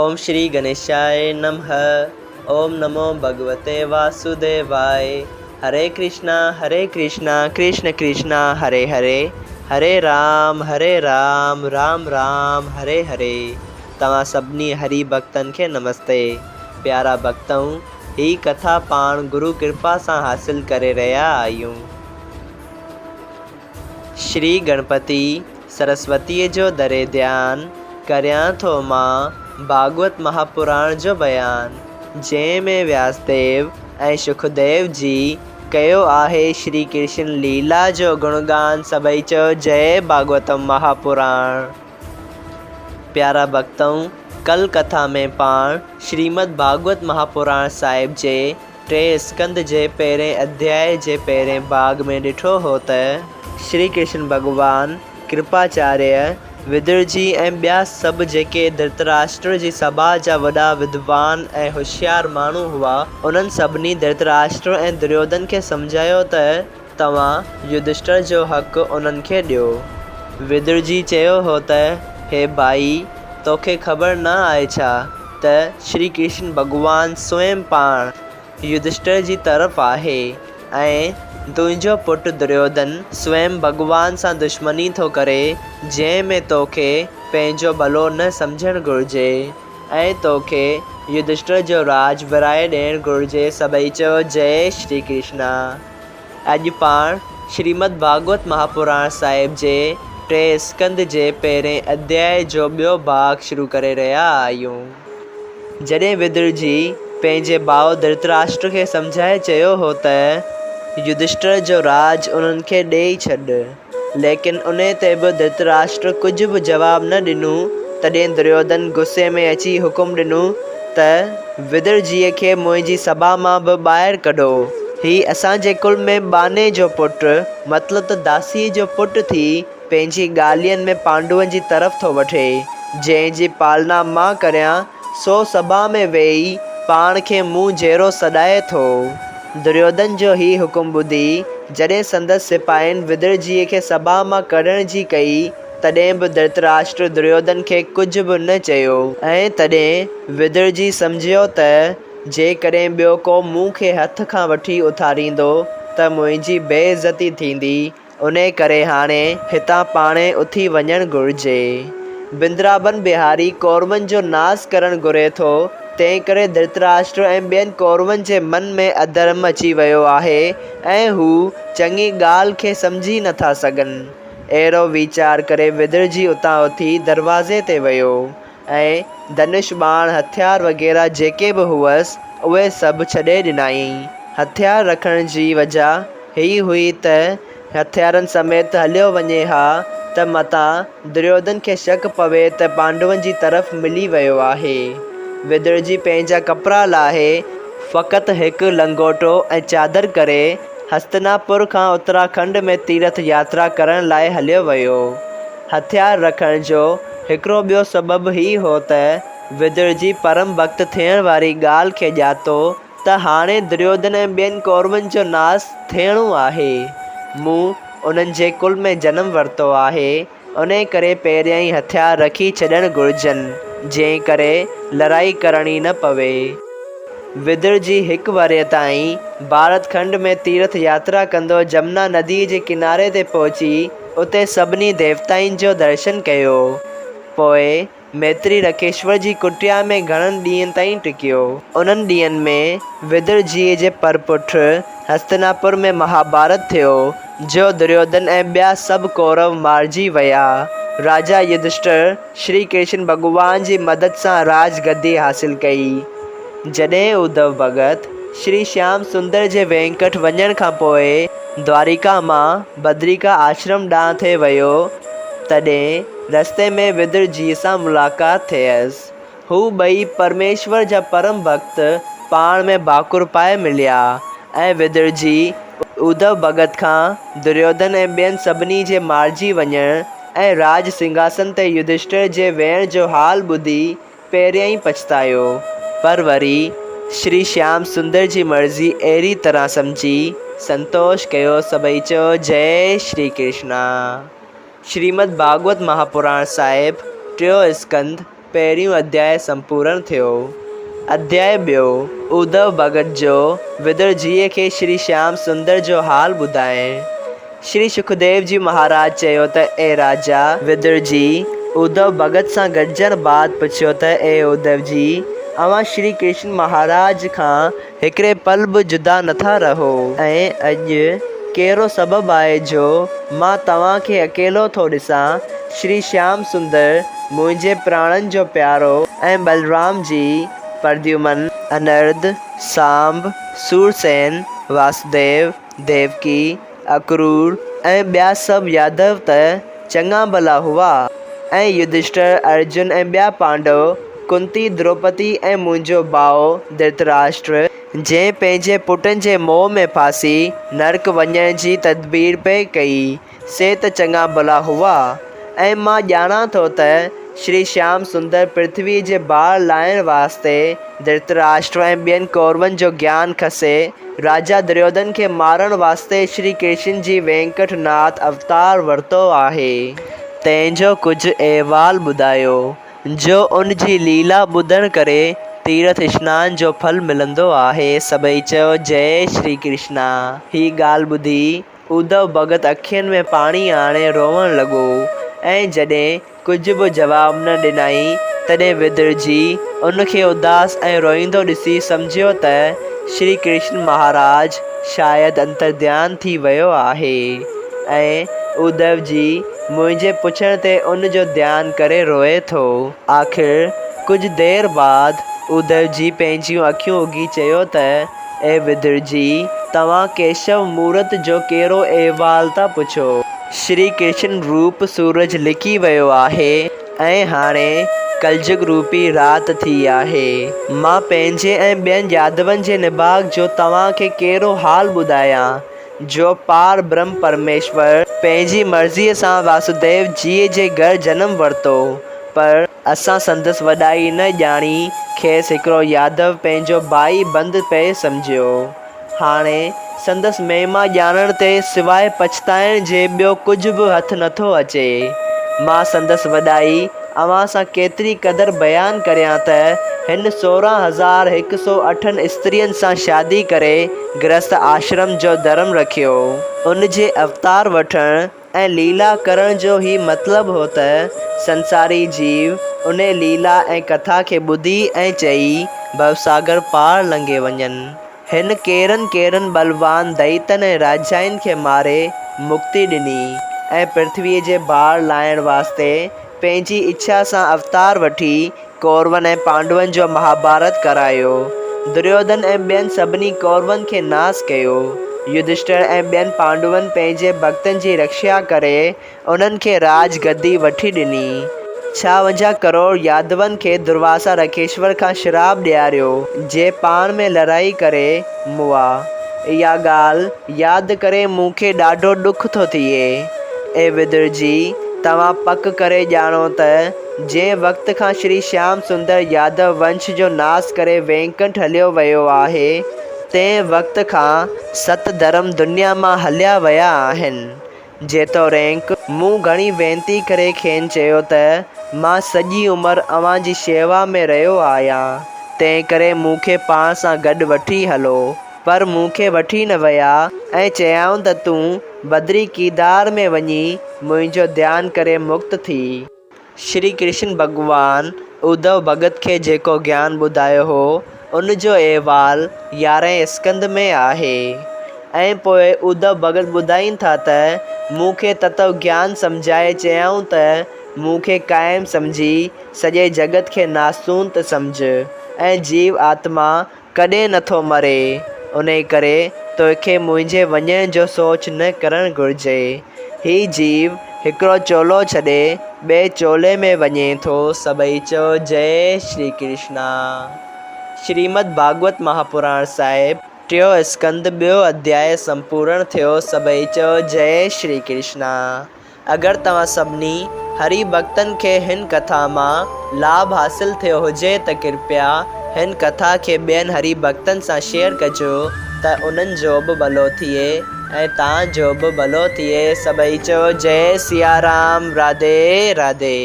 اوم شري گنيشاء نمھ اوم نمو ڀڳوتي واسوديواء هري ڪرشنا هري ڪرشنا ڪرشن ڪرشنا هري هري هري رام هري رام رام رام هري هري توهان سڀني هري ڀڳتن کي نمستي پيارا ڀڳتؤ هي ڪٿا پاڻ گرو ڪرپا سان حاصل ڪري رهيا آهيون. شري گڻپتي سرسوتيء جو دري ڌيان، ڪريان ٿو مان ڀاڳوت مهاپراڻ جو بيان، جنهن ۾ وياسديو ۽ شڪديو جي ڪيو آهي شري ڪرشن ليلا جو گڻگان سڀئي چئو جئي ڀاڳوتم مهاپراڻ. پيارا ڀڳتؤ! ڪل ڪٿا ۾ پاڻ شريمد ڀاڳوت مهاپراڻ صاحب جي ٽئين اسڪنڌ جي پهرئين اڌياء جي پهرئين ڀاڳ ۾ ڏٺو هو ته، شري ڪرشن ڀڳوان، ڪرپاچاريه، ودرجي ۽ ٻيا سڀ جيڪي ڌرتراشٽر جي سڀا جا وڏا ودوان ۽ هوشيار ماڻهو هئا، انهن سڀني ڌرتراشٽر ۽ دريوڌن کي سمجهايو ته توهان يڌشٽر جو حق انهن کي ڏيو. ودرجي چيو هو ته، هي ڀائي! توکي خبر نه آهي ڇا ته شري ڪرشن ڀڳوان سوئم پاڻ يڌشٽر جي طرف آهي ۽ تنهنجو پٽ دريوڌن سوئم ڀڳوان سان دشمني ٿو ڪري، جنهن ۾ توکي پنهنجو ڀلو نه سمجهڻ گهرجي ۽ توکي يڌشٽر جو راڄ ورهائي ڏيڻ گهرجي سڀئي چيو جئي شري ڪرشنا. اڄ پاڻ شريمد ڀاڳوت مهاپراڻ صاحب جي ٽئين اسڪنڌ جي پهرئين اڌياء جو ٻيو ڀاڳ شروع ڪري رهيا آهيون. جڏهن ودر جي پنهنجي ڀاء ڌرتراشٽر کي سمجهائي چيو هو ته يڌشٽر جو راڄ انهن کي ڏيئي ڇڏ. ليڪن انهي تي به ڌرتراشٽر ڪجهه به جواب نه ڏنو. تڏهن دريوڌن غصي ۾ اچي حڪم ڏنو ته ودر جيء کي منهنجي سڀا مان به ٻاهر ڪڍو. هي اسان جي ڪل ۾ ٻانهي جو پٽ، مطلب ته داسيء جو پٽ ٿي پنهنجي ڳالهين ۾ پانڊون جي طرف ٿو وٺي. جنهن جي پالنا مان ڪريان، سو سڀا ۾ ويهي پاڻ کي مون جهڙو سڏائي ٿو. دريوڌن جو هي حڪم ٻڌي، جڏهن سندس سپاهين ودرجيء کي سڀا مان ڪڍڻ جي ڪئي، تڏهن به ڌرتراشٽر دريوڌن کي ڪجهه به نه چيو. ۽ تڏهن ودرجي سمجهيو ته جيڪڏهن ٻيو ڪو مون کي هٿ کان وٺي اٿاريندو ته منهنجي بي عزتي ٿيندي، انهيء ڪري هاڻي هتان پاڻهي اٿي وڃڻ گهرجي. بندرابن بهاري ڪورون جو ناس ڪرڻ گهري ٿو، تنهنڪري ڌرتراشٽر ۽ ٻين ڪورون جي من ۾ اڌرم اچي ويو آهي ۽ هو چڱي ڳالهه کي سمجهي نٿا سگهن. اهڙو ويچار ڪري ودرجي اتان اٿي دروازي تي ويو. ۽ ڌنش ٻاڻ هٿيار وغيره جيڪي به هئس، اهي سڀ ڇڏي ڏنائين. هٿيار رکڻ جي وجهه هيء هئي ته هٿيارن سميت هليو وڃي ها ته متان دريوڌن کي شڪ پوي ته پانڊون جي طرف ملي ويو آهي. ودرجي پنهنجا ڪپڙا لاهي، فقط هڪ لنگوٽو ۽ چادر ڪري، هستناپور کان اتراکنڊ ۾ تيرٿ ياترا ڪرڻ لاء هليو ويو. هٿيار رکڻ جو هڪڙو ٻيو سبب هي هو ته ودرجي پرم ڀڳت ٿيڻ واري ڳالهه کي ڄاتو ته هاڻي دريوڌن ۽ ٻين ڪورون جو ناس ٿيڻو آهي. مون انهن جي ڪل ۾ جنم ورتو آهي، انهي ڪري پهريائين هٿيار رکي ڇڏڻ گهرجن، جنهن ڪري لڙائي ڪرڻي نه پوي. ودر جي هڪ ورهيه تائين ڀارت کنڊ ۾ تيرٿ ياترا ڪندو جمنا نديء جي ڪناري تي پهچي اتي سڀني ديوتائن جو درشن ڪيو. پوء ميتري رکيشور جي ڪٽيا ۾ گهڻن ڏينهن تائين ٽڪيو. انهن ڏينهن ۾ ودر جيء جي پرپٺ هستناپور ۾ مهاڀارت ٿيو، جو دريوڌن ۽ ٻيا سڀ ڪورو مارجي ويا. راجا يڌشٽر شري ڪرشن ڀڳوان جي مدد سان راج گدي حاصل ڪئي. جڏهن اڌو ڀڳت شري شيام سندر جي وينڪٽ وڃڻ کان پوء دواريڪا مان بدريڪا آشرم ڏانهن ٿي ويو، تڏهن رستي ۾ ودر جيء سان ملاقات ٿيس. هو ٻئي پرميشور جا پرم ڀڳت پاڻ ۾ ڀاڪر پائي مليا ۽ ودر جي اڌو ڀڳت کان دريوڌن ۽ ٻين سڀني جي مارجي وڃڻ ۽ راڄ سنگهاسن تي يڌشٽر جي ويهڻ جو حال ٻڌي پهريائين پڇتايو، پر وري شري شيام سندر جي مرضي اهڙي طرح سمجهي سنتوش ڪيو. سڀئي چيو جئي شري ڪرشنا. شريمد ڀاڳوت مهاپراڻ صاحب، ٽيون اسڪنڌ، پهريون اڌياء سمپورڻ ٿيو. اڌياء ٻيو، اڌو ڀڳت جو ودر جيء کي شري شيام سندر جو حال ٻڌائڻ. شري شڪديو جي مهاراج چيو ته اي راجا! ودر جي، اڌو ڀڳت سان گڏجڻ بعد پڇيو ته اي اڌو جي! اوهان شري ڪرشن مهاراج کان هڪڙي پل به جدا نٿا رهو ۽ اڄ ڪهڙو سبب آهي جو مان توهان کي اڪيلو ٿو ڏسان؟ شري شيام سندر منهنجي پراڻن جو پيارو ۽ بلرام جي، پرديومن، انرد، سامب، سورسين، واسديو، ديوڪي، اڪرور ۽ ٻيا سڀ يادو ته چڱا ڀلا هئا ۽ يڌشٽر، ارجن ۽ ٻيا پانڊو، ڪنتي، دروپدي ۽ منهنجو ڀاء ڌرتراشٽر، جنهن پنهنجي پٽن جي موهه ۾ ڦاسي نرڪ وڃڻ جي تدبير پئي ڪئي، سي ته چڱا ڀلا هئا ۽ مان ڄاڻان ٿو ته شري شيام سندر پرٿويء جي بار لاهڻ واسطي ڌرتراشٽر ۽ ٻين ڪورون جو گيان کسي راجا دريوڌن کي مارڻ واسطي شري ڪرشن جي وينڪٽ ناٿ اوتار ورتو آهي. تنهن جو ڪجهه احوال ٻڌايو، جو ان جي ليلا ٻڌڻ ڪري تيرٿ اشنان جو ڦل ملندو آهي. سڀئي چيو، جئي شري ڪرشنا. هي ڳالهه ٻڌي اڌو ڀڳت اکين ۾ پاڻي آڻي روئڻ لڳو ۽ جڏهن ڪجهه به جواب نه ڏنائين، تڏهن ودرجي ان کي اداس ۽ روئيندو ڏسي سمجهيو ته شري ڪرشن مهاراج شايد انترڌيان ٿي ويو آهي ۽ اڌو جي منهنجي پڇڻ تي ان جو ڌيان ڪري روئي ٿو. آخر ڪجهه دير بعد اڌو جي پنهنجيون اکيون اگهي چيو ته اي ودرجي! توهان ڪيشو مورت جو ڪهڙو احوال ٿا پڇو؟ شري ڪرشن روپ سورج لڪي ويو آهي ۽ هاڻي ڪلجگ روپي رات ٿي آهي. مان پنهنجي ۽ ٻين يادون جي نڀاڳ جو توهان کي ڪهڙو حال ٻڌايان، جو پار برهم پرميشور پنهنجي مرضيء سان واسوديو جيء جي گهر جنم ورتو، پر اسان سندس وڏائي نه ڄاڻي کيس هڪڙو يادو پنهنجو ڀائي بند پئي سمجهيو. هاڻي سندس مهما ڄاڻڻ تي سواء پڇتائڻ جي ٻيو ڪجهه به هٿ نٿو اچي. مان سندس وڏائي اوهان سان ڪيتري قدر بيان ڪريان ته هن 16 هڪ سو اٺن استرين سان شادي ڪري گرهست آشرم جو ڌرم رکيو. ان جي اوتار وٺڻ ۽ ليلا ڪرڻ جو هي مطلب هو ته سنساري جيو انهي ليلا ۽ ڪٿا کي ٻڌي ۽ چئي ڀوساگر پار لنگهي وڃن. هن ڪيرن ڪيرن ٻلوان دئيتن ۽ راجائن کي ماري مڪتي ڏني ۽ پرٿويء جي بار لاهڻ واسطي پنهنجي اڇا سان اوتار وٺي ڪورون ۽ پانڊون جو مهاڀارت ڪرايو. دريوڌن ۽ ٻين سڀني ڪورون کي ناس ڪيو. يڌشٽر ۽ ٻين پانڊون پنهنجي ڀڳتن جي رکشا ڪري انهن کي راڄ گدي وٺي ڏني. ڇاونجاهه ڪروڙ يادون کي درواسا رکيشور کان شراب ڏياريو، جي پاڻ ۾ لڙائي ڪري مئا. اها ڳالهه ياد ڪري مون کي ڏاڍو ڏک ٿو ٿئي. اي ودر جي، توهان پڪ ڪري ڄاڻو ته جنهن وقت کان شري شيام سندر يادو ونش جو ناس ڪري وينڪنٺ هليو ويو آهي، تنهن وقت کان ست ڌرم دنيا مان هليا ويا آهن. جيتوڻيڪ مون گهڻي وينتي ڪري کين چيو ته مان سڄي عمر اوهان جي شيوا ۾ رهيو آهيان، تنهنڪري مون کي پاڻ سان گڏ وٺي هلو، پر مون کي وٺي نه ويا ۽ چيائون ته تون بدري ڪيدار ۾ وڃي منهنجو ڌيان ڪري مڪت ٿي. شري ڪرشن ڀڳوان اڌو ڀڳت کي جيڪو گيان ٻڌايو هو، ان جو احوال يارهين اسڪنڌ ۾ آهي. ۽ پوء اڌو ڀڳت ٻڌائين ٿا ته مون کي تتو گيان سمجهائي چيائون ته مون کي قائم سمجهي سڄي جڳت کي ناسونت سمجهه ۽ جيو آتما ڪڏهن نه ٿو مري، انهي ڪري توکي منهنجي وڃڻ جو سوچ نه ڪرڻ گهرجي. هي جيو هڪڙو چولو ڇڏي ٻئي چولي ۾ وڃي ٿو. سڀئي چئو جئي شري ڪرشنا. شريمد ڀاڳوت مهاپراڻ صاحب ٽيون اسڪنڌ ٻيو اڌياء سمپورڻ ٿيو سڀئي چئو جئي شري ڪرشنا. اگر توهان سڀني هري ڀڳتن کي هن ڪٿا مان لاڀ حاصل ٿيو هجي ته ڪرپيا هن ڪٿا کي ٻين هري ڀڳتن سان شيئر ڪجو ته انهن جو به ڀلو ٿئي ۽ توهان جو به ڀلو ٿئي سڀئي چئو جئي سيارام راڌي راڌي.